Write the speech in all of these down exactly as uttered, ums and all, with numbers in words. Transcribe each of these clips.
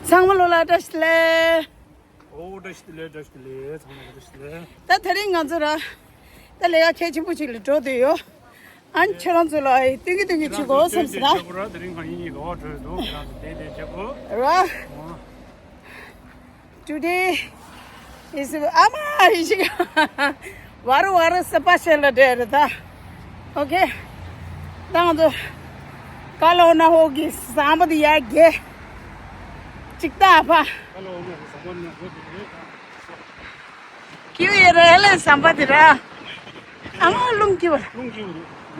ཚང་མ་ལོ་ལ་བཀྲ་ཤིས་བདེ་ལེགས། ཨོ་བཀྲ་ཤིས་བདེ་ལེགས། བཀྲ་ཤིས་བདེ་ལེགས། ཚང་མ་བཀྲ་ཤིས་བདེ་ལེགས། ད་དེ་རིང་ང་ཚོ་ར་ད་ལས་ཀ་གལ་ཆེན་པོ་ཅིག་ལ་འགྲོ་བསྡད་ཡོད། ཨ་ནི་ཁྱེད་རང་ཚོ་ལ་སྟོན་གྱི་སྟོན་གྱི་བྱེད་དགོས་བསམ་སོང་ད། ཁྱེད་རང་ཚོ་སྟོན་གྱི་བྱེད་དགོས་ར། དེ་རིང་ང་གཉིས་གཉིས་ཀ་འོ་བྲོས་འདུག་ཁྱེད་རང་ཚོ་བསྡད་བསྡད་བྱེད་དགོས། ར། Today is Ama Ishika. Varu varu special day da. Okay. Tang do. Kalo na hogi samba diya ge. Chikta apa. Kalo na samba diya ge. Kiu ye rele samba dira. Ama lung kiu. Lung kiu.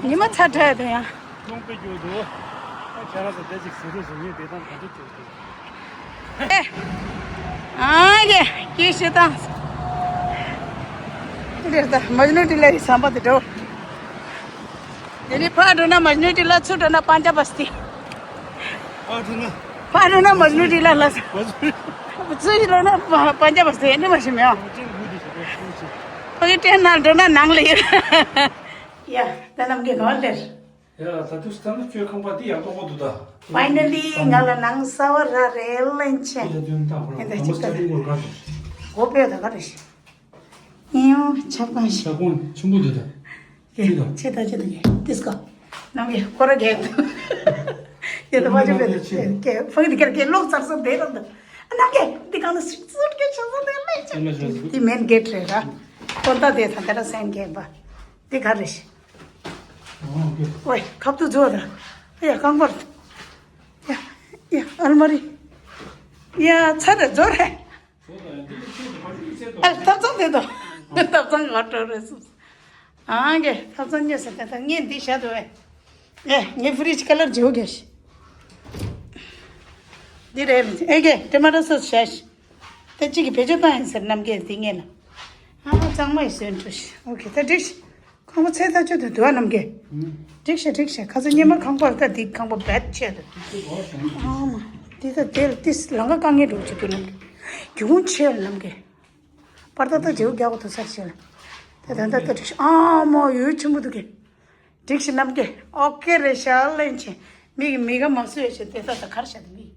Ni ma cha cha de ya. ལུང་པའི་རྒྱུད་དུ། ཁྱེད་རང་ཚོ་བདེ་ཅིག་ཟེར་དུས་སུ་ངས་བདེ་ཐང་ག་འདྲ་བྱེད་དགོས། ཨེ། ཨ་ཀེ་ཀེ་ཤི་དང་། འདིར་ད་མཇ་ནུ་ཏི་ལ་ཡི་ཟམ་པ་དེ་འགྲོ། དེ་ནི་ཕར་འགྲོ་ན་མཇ་ནུ་ཏི་ལ། ཚུར་འགྲོ་ན་པན་ཇ་བ་སྟི། ཨ་འགྲོ་ན། ཕར་འགྲོ་ན་མཇ་ནུ་ཏི་ལ་ལ་ས། ཚུར་འགྲོ་ན་པན་ཇ་བ་སྟི། འདི་མ་ཤི་མེད་ཨ། ཕ་གི་ཏྲེན་ནང་འགྲོ་ན་ནང་ལ་ཡོད། ཡ། ད་ནམ་གྱི་གང་ལེར། ཡ་ད་དུས་ད་ནི་ཁྱོད་ཁང་པ་འདི་ཡག་ཏོག་ཏོ་འདུག་ད། Finally ང་ལ་ནང་གསར་པ་རག་རེད་ལན་ཆེ། འདི་ལ་དུས་ད་ཁོ་རང་འདི་ད་ཅིག་ད་ད་ལྟ་སྒོ་ཕྱེ་ད་ག་རེ་ཞིག་ཡིན་ཡང་ཆབ་ཁང་ཞིག་ད་ཁོང་ཆེན་པོ་འདུག་ད། ཆེ་ད་ཆེ་ད་གེ་ཏིས་ཀ་ནམ་གྱི་ཁོ་ར་གེ་ཡོད་ད་པ་ཅོ་བེ་ད་གེ་ཕ་གི་འདི་གར་གེ་ལོག་ཚར་སོང་། དེ་ར་འདུག་ནམ་གྱི་འདི་གང་ལ་སིག་སུད་གེ་ཆགས་སོང་། དེ་ལན་ཆེ་འདི་མེན་གེ་ཊི་རེད་ར། ཁོ་ད་དེ་ད་དེ་ར་སན་གེ་པ་འདི་ག་རེ་ཞིག་ཝེ། ཁབ་ཏུ་རྫོགས་ར། ཡ་རྐང་པར། ཡ། ཡ་ཨལ་མ་རི། ཡ་ཚ་རེ་རྫོགས་རེ། ཨ་ཐབ་ཚང་དེ་དོ། ཐབ་ཚང་ག་འགྲོ་རེ་སུ། ཨང་གེ་ཐབ་ཚང་ཉེ་ས་དེ་ད་ངས་འདི་བཞག་དོ་ཨེ། ངས་ཕི་རིཇ་ཀ་ལར་བརྗེ་བོ་གེ་ཤི། འདི་རེད་ཨེ་གེ་ཊོ་མ་ཊོ་སོ་སི་བཞག་ཤི། ད་གཅིག་གི་བེད་སྤྱོད་བཏང་ཡིན་ཟེར་ནམ་གེ་འདི་ངས་ལ། ཨ་གཙང་མ་ཡི་སོན་འགྲོ་ཤི། ཨོ་ཁེ་ད་འགྲིག་ཤི། ཁང་པ་ཚད་ལྟ་ཆོད་དུ་འདུག་ཨ་ནམ་གེ། འགྲིག་ཤ་འགྲིག་ཤ། ཁ་ཚ་སྙེ་མ་ཁང་པར་ལྟ་འདི་ཁང་པ་བེད་ཆད་དུ། ཨ་མ། འདི་ད་དེ་ལ་ཏིས་ལང་ཀ་དཀའ་ངལ་འགྲོ་ཆེ་དུ་ནམ་གེ། རྒྱུ་ཁུངས་ཆེ་ལ་ནམ་གེ། པར་ཏ་ཏ་རྗེའུ་རྒྱག་གོ་དུ་ཚར་ཆེ་ལ། དེ་ད་ད་ད་འགྲིག་ཤ། ཨ་མ་ཡོད་ཆེན་པོ་འདུག་གེ། འགྲིག་ཤ་ནམ་གེ། ཨོ་ཀེ་རེད་ཤ་ལན་ཆེ། མི་གི་མི་ག་མ་སུ་ཡོད་ཆེ་དེ་ད་ད་གར་ཤ་དུ་མི།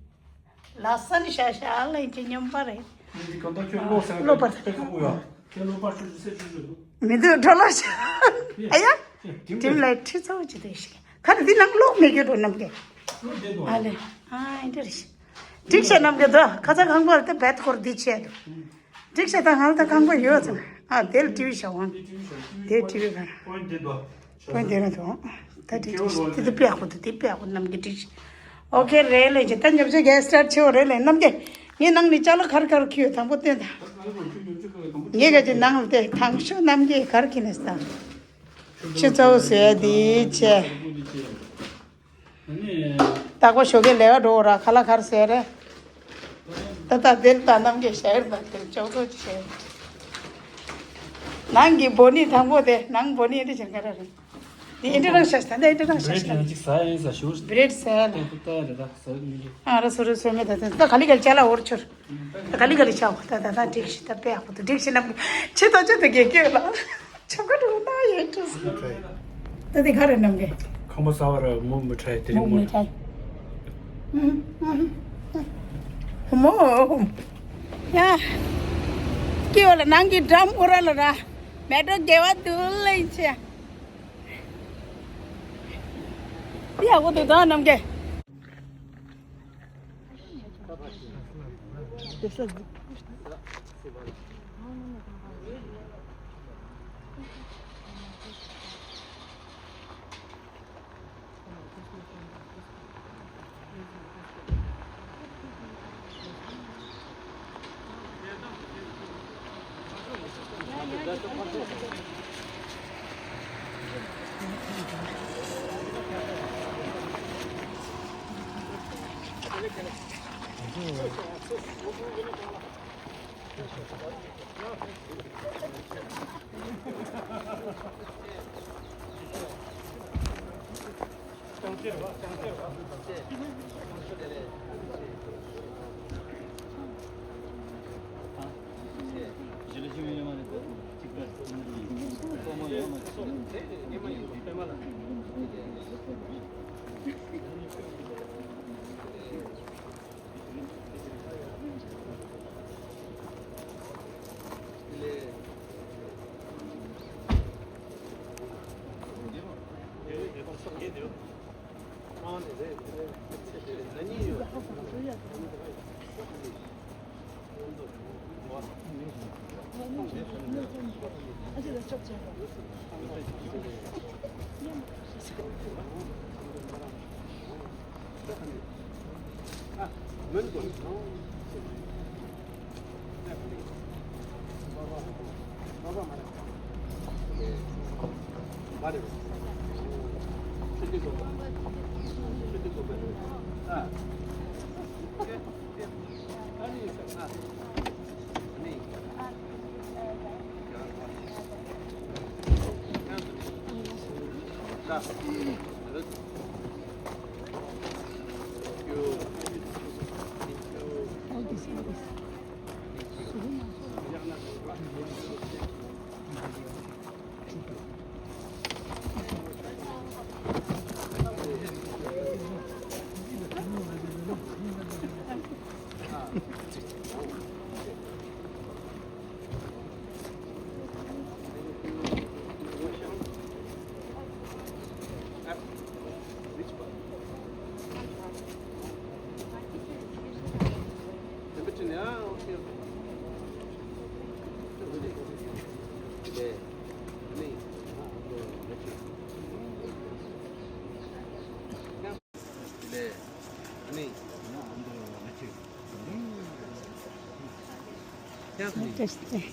ལ་ས་ནི་ཤ་ཤ་ལ་ཡིན་གྱི་སྙོམས་པ་རེད། འདི་གང་ལྟར་ཁྱོད་ཀློག་ཟེར་བ་ཀློག་པ་དེ་དཔེ་ཁག་པོ་ཡོད། ཁྱོད་ཀློག་པ་ཧྲུལ་ཧྲུལ་སེ་ཧྲུལ་ཧྲུལ་འདུག་མི་འདུག་འགྲོ་ལ་ཤ། ཨ་ཡ། ཁྲིམས་ལ་ཁྲི་ཚོ་ཅི་དེ་ཤི། ཁ་དེ་འདི་ནང་ཀློག་མེད་རྒྱུ་འགྲོ་ནམ་གེ། ཨ་ལེ། ཨ་ཨིན་དྲི་ཤི། འགྲིག་ཤ་ནམ་གེ་དོ། ཁ་ཚ་ཁང་པར་དེ་བེད་སྐོར་འདི་ཆེད་དུ། འགྲིག་ཤ་ད་ང་ལ་ད་ཁང་པ་ཡོད་ཙང་། ཨ་དེ་ལ་ཊི་ཝི་ཤ་ཝང་། དེ་ཊི་ཝི་ག་ར། ཁོ་འདི་ལ་ཐོང་། ད་འགྲིག་ཤ། དེ་དེ་དཔེ་ཡག་པོ་འདུག་དེ་དཔེ་ཡག་པོ་ནམ་གེ་འགྲིག་ཤ། ཨོ་ཁེ་རེད་ལེ་ཅེ། ད་ཉོབ་ཆ་གེ་སི་ཊར་ཆེ་བ་རེད་ལེ་ནམ་གེ། ངའི་ནང་ནས་ཅ་ལག་ག་རེ་ག་རེ་ཁྱེར་ཡོད་དང་པོ་སྟོན་དང་། ངའི་ག་ཅི་ནང་ལ་དེ་དང་ཤོ་ནམ་གེ་ག་རེ་ཁྱེར་ནས་དང་། ཆུ་ཚ་བོ་བཟོས་དེ་ཆེ། རྟག་པར་ཞོགས་ཀས་ལས་ཀ་འགྲོ་ར་ཁ་ལག་ག་རེ་བཟོས་རེད། ད་ལྟ་དེར་ད་ནམ་གེ་ཤ་ཡར་ད་དེར་ཅོག་ཙོ་ཅི་ཤ་ཡར། ནང་གི་བོ་ནི་དང་པོ་དེ་ནང་བོ་ནི་འདི་བྱེད་ག་ར་རེད། འདི་ཨིན་ཏྲི་ནང་ཤ་ཤ་ད་ཨིན་ཏྲི་ནང་ཤ་ཤ། ཅིག་ཟ་ཡིན་ཟ་ཞུ། བྲེད་ཟ་ལ། ད་ད་རེད་ད་ཟ་མི་འདུག་ཨ་ར་སོ་རེ་སོ་མེ་ད་ད་ད་ག་ལི་ག་ལི་ཅ་ལག་འོར་ཆོར། ད་ག་ལི་ག་ལི་ཆ་བ་ད་ད་ད་འགྲིག་ཤི། ད་དཔེ་ཡག་པོ་འདུག་འགྲིག་ཤི་ནམ་གེ་ཆེ་ད་ཆེ་ད་གེ་གེ་ལ། ཆོ་ག་འགྲོ་ན་ཡོད་འགྲོ་སོང་། ད་དེ་ག་རེ་ནམ་གེ། ཁང་པ་གསར་པ་ར་མུ་མི་ཁྲ་ཡི་དེ་རིང་མུ་མི་ཁྲ་ཡི། མོ། ཡ། ཀི་བ་ལ་ནང་གི་འགྲམ་འོ་ར་ལ་ར། མེ་ཏྲོ་དགེ་བ་འདུག་ལེ་ཆེ། ཡ་འོ་འདུག་ད་ནམ་གེ།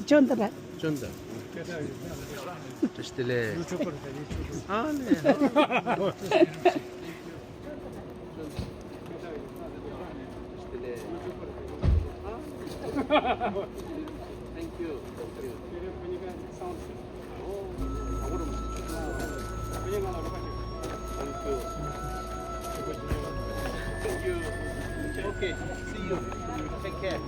ཅོན་ཏ་ར། ཅོན་ཏ། བཀྲ་ཤིས་བདེ་ལེགས། ཨ་ལེ། Thank you. Thank you. Thank you. Okay. See you. Take care.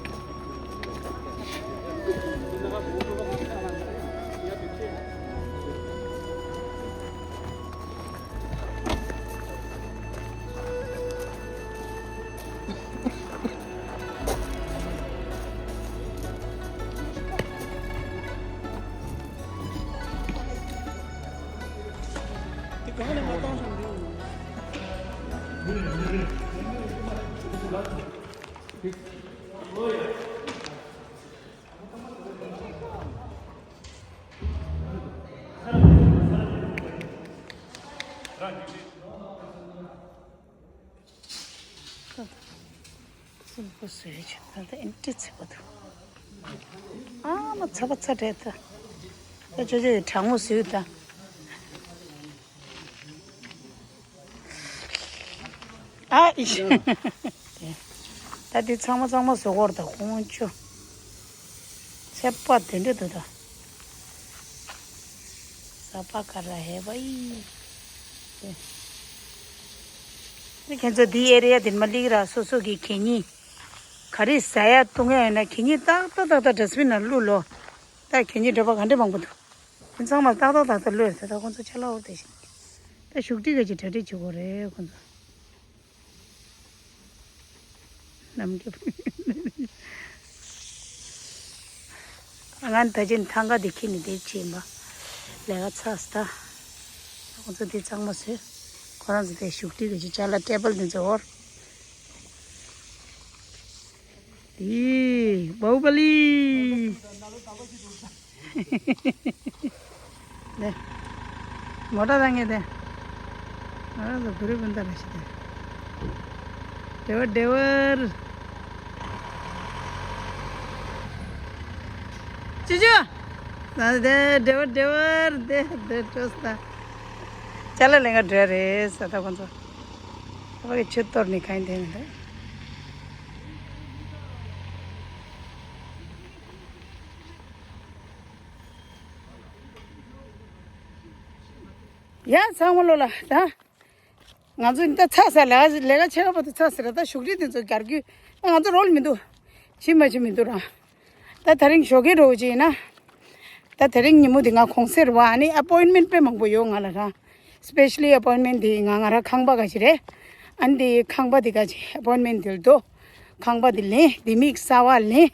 སྲིན་པོ་བཟོས་བྱས་ད་ལྟ་ཨེ་འདྲ་བྱེད་པ་འདུག་ཨ་མ་ཚ་པ་ཚ་དྲགས་ད། ད་ཅོ་ཅོ་ཡི་གྲང་མོ་བཟོས་ད། ཨ་ཨི་ཤ། ད་འདི་ཚང་མ་ཚང་མ་བཟོ་དགོས་རེད་ད་ཁོང་ཚོ། ཚད་པ་དེ་འདྲ་འདུག་ད། ས་པ་ཀ་ར་ཧེ་བ་ཡི། དེ་ཁྱེད་ཚོ་འདི་ཨེ་རི་ཡ་འདི་མ་ལིག་ར་སོ་སོ་གི་གད་སྙིགས། ག་རེ་ཟ་ཡ་བཏུང་ཡ་ཡོད་ན་གད་སྙིགས་ཏག་ཏག་ཏག་ཏག་ཌ་སི་བིན་ནང་བླུགས་ལོ། ད་གད་སྙིགས་འགྲོ་པ་ག་འདྲ་མང་པོ་འདུག་དེ་ཚང་མ་ཏག་ཏག་ཏག་ཏག་བླུགས་ཡོད་ད། ད་ཁོང་ཚོ་ཅ་ལག་འོར་དེ་བཞིན། ད་བཞུགས་ཁྲི་ག་ཅིག་གྲ་སྒྲིག་བྱེད་དགོས་རེད་ཁོང་ཚོ། ནམ་རྒྱུན། ང་ད་ཅིན་ཐང་ག་དེ་ཁྱེར་ནས་དེ་བྱེད་ཡིན་པ། ལས་ཀ་ཚར་སོང་ད། ཁོང་ཚོ་དེ་གཙང་མ་བཟོས། ཁོ་རང་ཚོ་དེ་བཞུགས་ཁྲི་ག་ཅིག་ཅ་ལག་ཊེ་བལ་དེ་ཚོ་འོར། དེ་བའུ་པ་ལི། ནེ། མོ་ཊ་རང་ངེས་ཏེ། ང་རང་ཚོ་བུ་རི་བུན་ད་ར་ཤི་ཏེ། ཌེ་ཝར་ཌེ་ཝར། ཅུ་ཅུ། ད་དེ་ཌེ་ཝར་ཌེ་ཝར་དེ་དེ་ཊོས་ད། ཅ་ལག་ལེན་ག་འགྲོ་རེད་ས་ད་ཁོང་ཚོ། ཕ་གི་ཆུ་གཏོར་ནི་གང་དེ་མི་འདུག་ཡ་ཚང་མ་ལོ་ལ་ད། ང་ཚོ་ད་ཚ་ས་ལས་ལས་ཀ་ཆེ་བ་དུ་ཚ་ཟེར་ད་བཞུགས་ཁྲི་དེ་ཚོ་རྒྱར་རྒྱུ་ང་ཚོ་རོལ་མི་འདུག་ཕྱི་མ་ཕྱི་མི་འདུག་ར། ད་དེ་རིང་ཞོགས་ཀས་འགྲོ་ཅིག་ཡིན་ན། ད་དེ་རིང་ཉིན་མོ་དེ་ང་གུང་སེང་རེད་པ། ཨ་ནི་ཨ་པོ་ཡིན་མེན་ཊི་དཔེ་མང་པོ་ཡོད་ང་ལ་ར། སི་པེ་ཤ་ལི་ཨ་པོ་ཡིན་མེན་ཊི་དེ་ང་ང་ར་ཁང་པ་ག་ཅི་རེད། ཨ་ནི་དེ་ཁང་པ་དེ་ག་ཅི་ཨ་པོ་ཡིན་མེན་ཊི་དེ་ལ་དོ། ཁང་པ་དེ་ལེན་ལྡེ་མིག་གསར་པ་ལེན།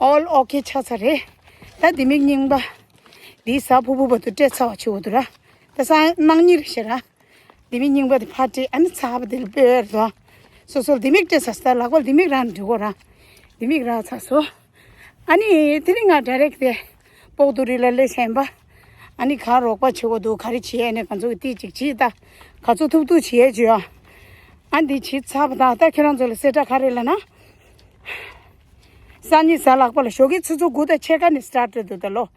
ཨོལ་ཨོ་ཁེ་ཆགས་ཚར་རེད། ད་ལྡེ་མིག་རྙིང་པ། དེ་གཟའ་ཕུར་བུ་བར་དུ་སྤྲད་ཚར་བ་བྱེད་དགོས་འདུག་ར། ད་སང་གནངས་ཉིན་རེད་ཤག་ར། ལྡེ་མིག་རྙིང་པ་དེ་ཕར་སྤྲད་ཨ་ནི་གཟའ་པ་དེ་ལ་སྤོས་ར། སོ་སོ་ལྡེ་མིག་སྤྲད་ཚར་སོང་། ད་ལག་པ་ལྡེ་མིག་རག་ནས་འགྲོ་དགོས་ར། ལྡེ་མིག་རག་ཚར་སོང་། ཨ་ནི་དེ་རིང་ང་ཌའི་རེག་ཊི་དེ་སྤོག་ཏུ་རི་ལ་སླེབས་ཤེས་པ། ཨ་ནི་ག་རོགས་པ་བྱེད་དགོས་འདུག་ག་རེ་བྱེད་ཡས་ནས་ང་ཚོ་གི་ཏི་ཅིག་བྱེད་ད། ག་ཚོད་ཐུབ་ཐུབ་བྱེད་ཡས་བྱོས་ཨ། ཨ་འདི་བྱེད་ཚར་བ་དང་ད་ཁྱེད་རང་ཚོ་ལ་གསལ་བསྒྲགས་ག་རེ་ལབ་ན། སང་ཉིན་གཟའ་ལྷག་པ་ལ་ཞོགས་ཀའི་ཆུ་ཚོད་དགུ་དང་ཕྱེད་ཀ་ནས་སི་ཊར་ཊི་རེད་འདུག་ད་ལོ།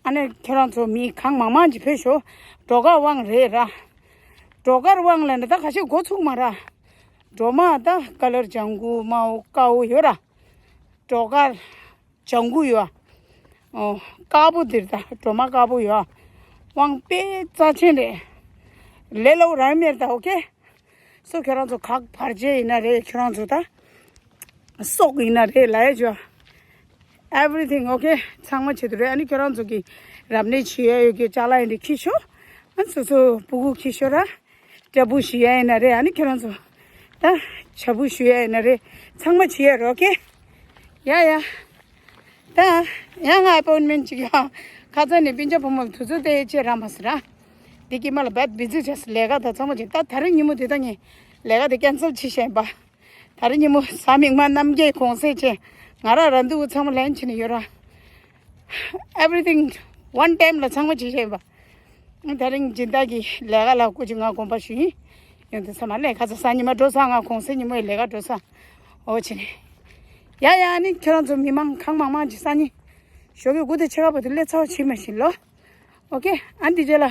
ཨ་ནི་ཁྱེད་རང་ཚོ་མི་གང་མང་མང་ཅིག་ཕེབས་ཤོག་སྒྲོལ་དཀར་དབང་རེད་ར། སྒྲོལ་དཀར་དབང་ལབ་ན་ད་ཁ་ཤས་འགོ་ཚུགས་མ་ར། སྒྲོལ་མ་ད་ཀ་ལར་ལྗང་གུ་དམར་པོ་དཀར་པོ་ཡོད་ར། སྒྲོལ་དཀར་ལྗང་གུ་ཡོད། ཨོ། དཀར་པོ་འདིར་ད་སྒྲོལ་མ་དཀར་པོ་ཡོད། དབང་དཔེ་རྩ་ཆེན་རེད། ལས་སླ་པོ་རང་མེད་ད། ཨོ་ཁེ། སོ་ཁྱོད་རང་ཚོ་ག་བར་ཆད་ཡིན་ན་རེད། ཁྱོད་རང་ཚོ་ད་སྲོག་ཡིན་ན་རེད་ལབ་ཡས་བྱོས། Everything okay ཚང་མ་བྱེད་དུ་རེད། ཨ་ནི་ཁྱོད་རང་ཚོ་གི་རབ་གནས་བྱེད་ཡས་ཡོད་ཀྱི་ཅ་ལག་ཡིན་དེ་ཁྱེར་ཤོག་ཨ་སོ་སོ་སྤུ་གུ་ཁྱེར་ཤོག་ར། སྐྲ་སྦུག་ཞུ་ཡ་ཡིན་ན་རེད། ཨ་ནི་ཁྱེད་རང་ཚོ་ད་ཇ་སྦུག་ཞུ་ཡ་ཡིན་ན་རེད། ཚང་མ་བྱེད་ཡ་རོགས་ཀེ། ཡ་ཡ། ད་ཡང་ང་ཨ་པོན་མེན་ཊི་ཅིག་ཡོད། ཁ་སང་ནས་སྤུན་ཀྱག་བུ་མོ་དུས་ཚོད་དེ་ཅེ་ར་མ་སི་ར། འདི་གི་མ་ལ་བད་བི་ཛི་ཅེས་ལས་ཀ་ད་ཚང་མ་བྱེད། ད་ད་རིང་ཉིན་མོ་དེ་ད་ངས་ལས་ཀ་དེ་ཀན་སལ་བྱེད་བཞིན་པ། ད་རིང་ཉིན་མོ་གཟའ་མིག་དམར་རྣམ་རྒྱལ་གུང་སེང་བྱས། ང་རང་ར་འདུག་ཚང་མ་ལེན་བྱས་ནས་ཡོད་ར། Everything one time ལ་ཚང་མ་བྱེད་བཞིན་པ། ད་རིང་སྦྱིན་བདག་གི་ལས་ཀ་ལ་སྐུ་མཁྱེན་ང་དགོངས་པ་ཞུ་ཡིན། ཡོང་དུས་ཚང་མ་ལས་ཀ་ཚོ་སང་ཉིན་མ་འགྲོ་ས། ང་གུང་སེང་ཉིན་མོ་ཡི་ལས་ཀ་འགྲོ་ས། འོ་བྱས་ནས། ཡ་ཡ་ནི་ཁྱེད་རང་ཚོ་མི་མང་གང་མང་མང་ཅིག་སང་ཉིན་ཞོགས་ཀས་དགུ་དང་ཕྱེད་ཀ་བར་དུ་སླེབས་ཚར་བ་བྱེད་མ་བཞིན་ལོ། ཨོ་ཁེ། ཨ་འདི་རྗེས་ལ་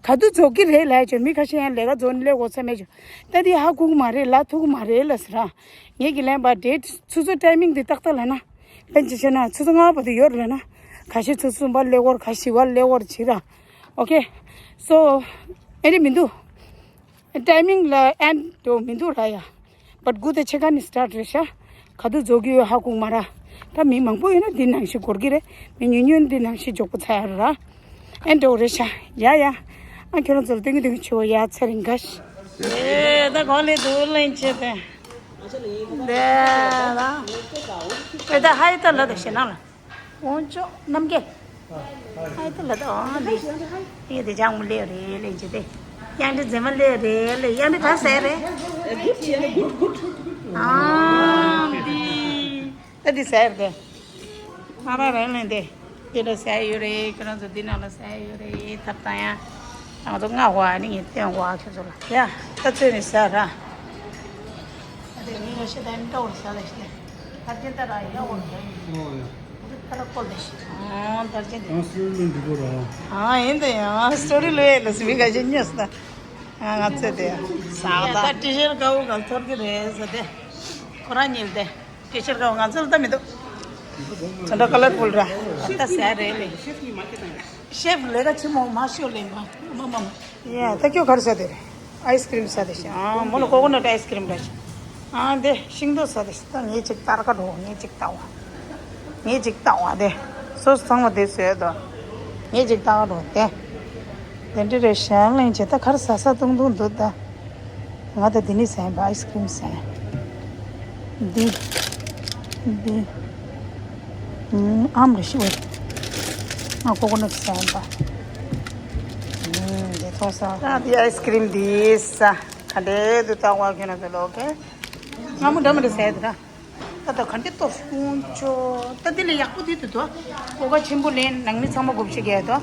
ག་དུས་རྫོགས་ཀྱི་རེད་ལབ་ཡ་ཅོ། མི་ཁ་ཤས་ཡང་ལས་ཀ་རྫོགས་ནས་སླེབས་དགོས་ཚད་མེད་ཅོ། ད་འདི་ཧ་གོ་གི་མ་རེད་ལབ་ཐུབ་ཀྱི་མ་རེད་ལབ་ཟེར་ར། ངེད་ཀྱི་ལན་པ་ཌེ་ཊི་ཆུ་ཚོད་ཊའི་མིང་འདི་ཏག་ཏག་ལབ་ན། དཔེ་ཅིག་བྱས་ན་ཆུ་ཚོད་ལྔ་པ་དུ་ཡོད་རེད་ལབ་ན། ཁ་ཤས་ཆུ་ཚོད་གསུམ་པ་སླེབས་ཀྱི་ཡོད་རེད། ཁ་ཤས་བཞི་པ་སླེབས་ཀྱི་ཡོད་རེད་བྱས་ར། ཨོ་ཁེ། སོ། ཨེ་འདྲ་མི་འདུག་ཊའི་མིང་ལ་ཨེན་ཌི་མི་འདུག་ར་ཡ། བཊ་དགུ་དང་ཕྱེད་ཀ་ནས་སི་ཊར་ཊི་རེད་ཤག་ག་དུས་རྫོགས་ཀྱི་ཡོད་ཧ་གོ་གི་མ་ར། ད་མི་མང་པོ་ཡོད་ན་འདི་ནང་བཞིན་འགོར་གྱི་རེད། མི་ཉུང་ཉུང་འདི་ནང་བཞིན་མགྱོགས་པོ་ཚར་ཡ་ར། ཨེ་འདྲ་རེད་ཤག་ཡ་ཡ། ཨ་ཁྱོད་རང་ཚོ་ལ་སྟོན་གྱི་སྟོན་གྱི་ཆེ་བོ་ཡ་ཚེ་རིང་ག་ཤི། ཨེ་ད་གོ་ལེ་དུ་ལེན་ཆེ་དེ། དེ་ལ། ཨེ་ད་ཧའི་ད་ལ་ད་ཞེ་ནང་ལ། འོང་ཅོག་རྣམ་རྒྱལ། ཨ་ད་ལ་ད་ཨང་ལི། ཨེ་དེ་ཅང་མོ་ལེ་རེ་ལེ་ཅི་དེ། གཡང་ཏི་མཛེས་མ་ལེ་རེ་ལེ། གཡང་ཏི་ག་ཟེར་རེད། ཨང་འདི། ད་འདི་ཟེར་དེ། མ་ར་རེ་ལེ་དེ། དེ་ལ་ཟེར་ཡོད་རེད། ཁྱོད་རང་ཚོ་འདི་ནང་ལ་ཟེར་ཡོད་རེད། ཐབ་ད་ཡང་། ང་ཚོ་ང་བ་ནི་ངས་བསྟན་བ་ཁྱོད་ཚོ་ལ་ཡ། ད་ཚོད་ནི་ཟ་ར། ཨ་དེ་ངས་ཤེས་ད་འདྲ་བོར་ཟ་ལ་ཤེས། ད་ཅི་ད་ར་ཡ་བོར་ཟ་ཡིན། ཨོ་ཡ། ད་ར་ཀོལ་ད་ཤེས། ཨོ་ད་ཅི་འདི། ཨ་སི་ཊོ་རི་ལོས་འགྲིག་གོ་ར། ཨ་ཡིན་ད་ཡ། ཨ་སི་ཊོ་རི་ལོས་ལ་སི་མི་ག་ཅི་ཉོས་ད། ང་ང་ཚོད་དེ་ཟ་ད། ད་ཊི་ཤར་ཊི་ག་བོ་ག་ཚོར་གི་རེད་ཟ་དེ། ཁོ་རང་ཉིལ་དེ། ཊི་ཤར་ཊི་ག་བོ་ང་ཚོར་ད་མི་འདུག་ཚོན་ཁྲ་ཀ་ལར་ཕུལ་ར། ད་ཟ་རེད་ལེ། ཤེཕ་ལས་ཀ་ཆེན་མོ་མ་ཤོར་ལེན་པ། མ་མ་མ། ཡ་ད་ཁྱོད་ག་རེ་ཟ་དེ་རེད། ཨའི་སི་ཀི་རིམ་ཟ་དེ་ཤི། ཨ་མོ་ལ་ཀོ་ཀོ་ནཊ་ཨའི་སི་ཀི་རིམ་ར་ཤི། ཨ་དེ་ཤིང་ཏོག་ཟ་དེ་ཤི། ད་ངས་ཅིག་ཏར་ཀ་འགྲོ། ངས་ཅིག་ལྟ་བ། ངས་ཅིག་ལྟ་བ་དེ། སོ་སོ་ཚང་མ་དེ་ཟོས་དོ། ངས་ཅིག་ལྟ་བ་འགྲོ་དེ། དེ་འདྲ་རེད་ཤག་གླེང་བྱས། ད་ག་རེ་ཟ་ས་ཏུང་ཏུང་འདུག་ད། ང་ད་འདི་ནི་ཟ་ཡིན་པ། ཨའི་སི་ཀི་རིམ་ཟ་ཡིན། འདི། འདི། ཨམ་རེ་ཤི་བ། ང་ཀོ་ཀོ་ནཊ་ཟ་ཡིན་པ། འདི་ཐོག་ས། ད་འདི་ཨའི་སི་ཀི་རིམ་འདི་ཟ། ག་འདྲས་འདུག་ལྟ་བ་ཁྱོད་རང་ཚོ་ལོ་ཀེ། ང་མོ་འདྲ་མི་འདྲ་ཟ་ཡི་འདུག་ད། ད་ད་ག་འདྲས་ཏོ་སུང་ཅོ། ད་འདི་ལས་ཡག་པོ་འདི་འདུག་དོ། ཀོ་ཀ་ཆེན་པོ་ལེན། ནང་མི་ཚང་མ་དགོས་ཤེས་རྒྱག་དོ།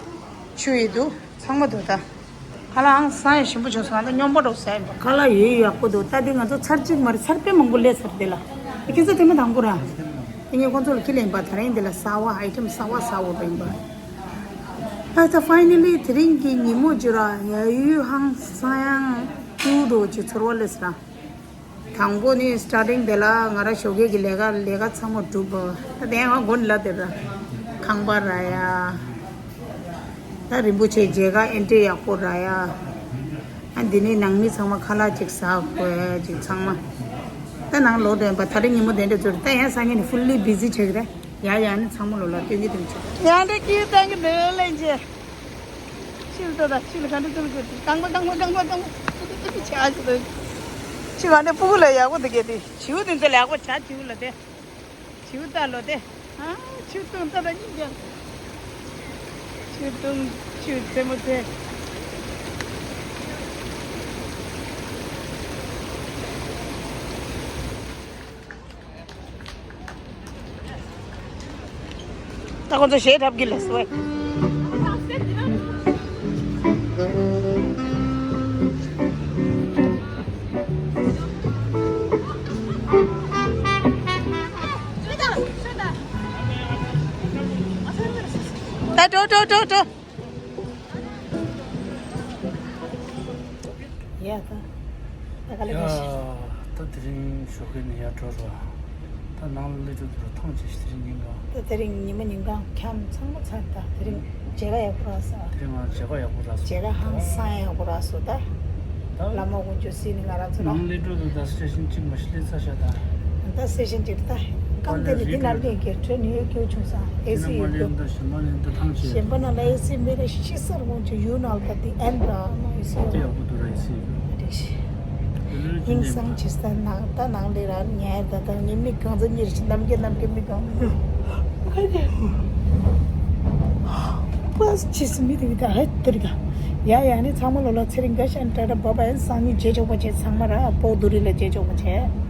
ཆུ་ཡི་འདུག་ཚང་མ་འདུག་ད། ཁ་ལག་ཨང་སང་ཡང་ཞིམ་པོ་བྱུང་སོང་། ང་ད་སྨྱོན་པ་འགྲོ་ཟ་ཡིན་པ། ཁ་ལག་ཡོད་ཡོད་ཡག་པོ་འདུག་ད་འདི་ང་ཚོ་ཚར་གཅིག་མ་རེད། ཚར་དཔེ་མང་པོ་སླེབས་ཚར་འདི་ལ། ཁྱེད་ཚོ་དེ་མ་དང་པོ་ར། དེ་ངས་ཁོང་ཚོ་ལ་ཁས་ལེན་པ། ད་རིང་འདི་ལ་གསར་པ་ཨའི་ཊེམ་གསར་པ་གསར་པ་རེད་པ། ད་ད་ཕའི་ནལ་ལི་དེ་རིང་གི་ཉིན་མོ་བརྗོད་ར་ཡ་ཡུ་ཧང་སང་ཡང་ཀུ་རོ་ཅིག་ཚོར་བ་སླེབས་ར། དང་པོ་ནི་སི་ཊར་ཊིང་དེ་ལ་ང་རང་ཞོགས་ཀས་ཀྱི་ལས་ཀ་ལས་ཀ་ཚང་མ་གྲུབ། ད་དེ་ཡང་མགོ་ནས་ལབ་དེ་ར། ཁང་པ་ར་ཡ། ད་རིན་པོ་ཆེ་མཇལ་ཁ་ཨེན་ཊི་རི་ཡག་པོ་ར་ཡ། ཨ་འདི་ནི་ནང་མི་ཚང་མ་ཁ་ལག་ཅིག་ཟ་དགོས་ཅིག་ཚང་མ། ད་ནང་ལོག་དོན་པ་ད་རེས་ཉིན་མོ་དེ་འདྲ་ཚོར། ད་ཡང་སང་ཉིན་ནི་ཕུལ་ལི་བི་ཛི་བྱེད་ཀྱི་རེད། ཡ་ཡ་ནི་ཚང་མ་ལོ་ལ་སྟོན་གྱི་དེ་མི་བྱེད། ཡང་འདྲ་སྐྱིད་བཏང་གི་འདུག་ལན་ཅེ། ཕྱིར་ལྟ་ད་ཕྱི་ལ་ག་འདྲ་ཙམ་ཅིག་རྐང་པ་རྐང་པ་རྐང་པ་རྐང་པ་ཅི་ཅི་ཅི་བྱ་ཅི་ད། ཕྱི་ག་འདྲ་སྤུ་གུ་ལ་ཡག་པོ་འདུག་གས་དེ། བྱིའུ་དེ་ཚོ་ལ་ཡག་པོ་བྱ། བྱིའུ་ལ་དེ། བྱིའུ་ལྟ་ལོ་དེ། ཨ་ཆུ་བཏུང་ལྟ་ད་གཉིས་ཀྱང་། ཆུ་བཏུང་། ཆུ་རྩེ་མོ་རྩེ། ད་ཁོ་ཚོ་གཞས་འཁྲབ་ཀྱི་ལས་སོ། ཨ་འགྲོ་འགྲོ་འགྲོ་འགྲོ། ཡ་ད། ད་ག་ལེ་ཡ། ག་ཤི། ད་དེ་རིང་ཞོགས་ཀས་ནས་ཡར་འགྲོ་ར། ད་ནང་ལ་སླེབས་འགྲོ་དུས་ར་ཐང་ཆད་ཤག་དེ་རིང་ཉིན་གང་། ད་དེ་རིང་ཉི་མ་ཉིན་གང་འཁྱམ་ཚང་མ་ཚར། ད་དེ་རིང་མཇལ་ཁ་ཡག་པོ་རག་སོང་། དེ་རིང་ང་མཇལ་ཁ་ཡག་པོ་རག་སོང་། མཇལ་ཁ་ཧང་སང་ཡག་པོ་རག་སོང་ད། ད་བླ་མ་དཀོན་མཆོག་གཟིགས་ནས་ང་རང་ཚོ་ལ། ནང་སླེབས་འགྲོ་དུས་ད་སི་ཊེ་ཤན་གཅིག་མ་གཏོགས་སླེབས་ཚར་ཤག་ད། ད་སི་ཊེ་ཤན་གཅིག་ད། སྐམ་དེ་ནི་འདི་ནར་གེ་གེ་ཁྲོད་ནི་ཡོད་སྐྱོ་བྱུང་སོང་། ཨེ་སི་ཡོད་སྐྱོ། ཞིམ་པ་ལེན་དུ་ཐང་ཆད། ཞིམ་པ་ན་ལ་ཨེ་སི་མེད་ར་ཤི་སར་དགོངས་ཆེ་ཡུ་ནལ་ད་དེ་ཨེན་ར་ནོ་ཨེ་སི་ཡོད། དེ་ཡག་པོ་འདུག་ར་ཨེ་སི་ཡོད། རེད་ཤི། དེ་ལོས་ཅི་ཡིན་ནས་སང་ཕྱི་ས་ནང་ད་ནང་ལས་ར་ཉལ་ད་ད་ངའི་མིག་གང་ཚ་གཉིད་ཆེ་ནམ་རྒྱུན་ནམ་རྒྱུན་མིག་གང་ཁ་ཁ། པས་ཕྱི་སི་མི་དེ་གི་ད་ཧད་དེ་རི་ད། ཡ་ཡ་ནི་ཚང་མ་ལོ་ལ་ཚེ་རིང་ག་ཤན་ཏྲ་ཏྲ་བ་བ་ཡན་སང་ཉིན་རྗེས་ཆོག་པ་བྱེད། ཚང་མ་ར་པོ་དུ་རི་ལ་རྗེས་ཆོག་པ་བྱེད།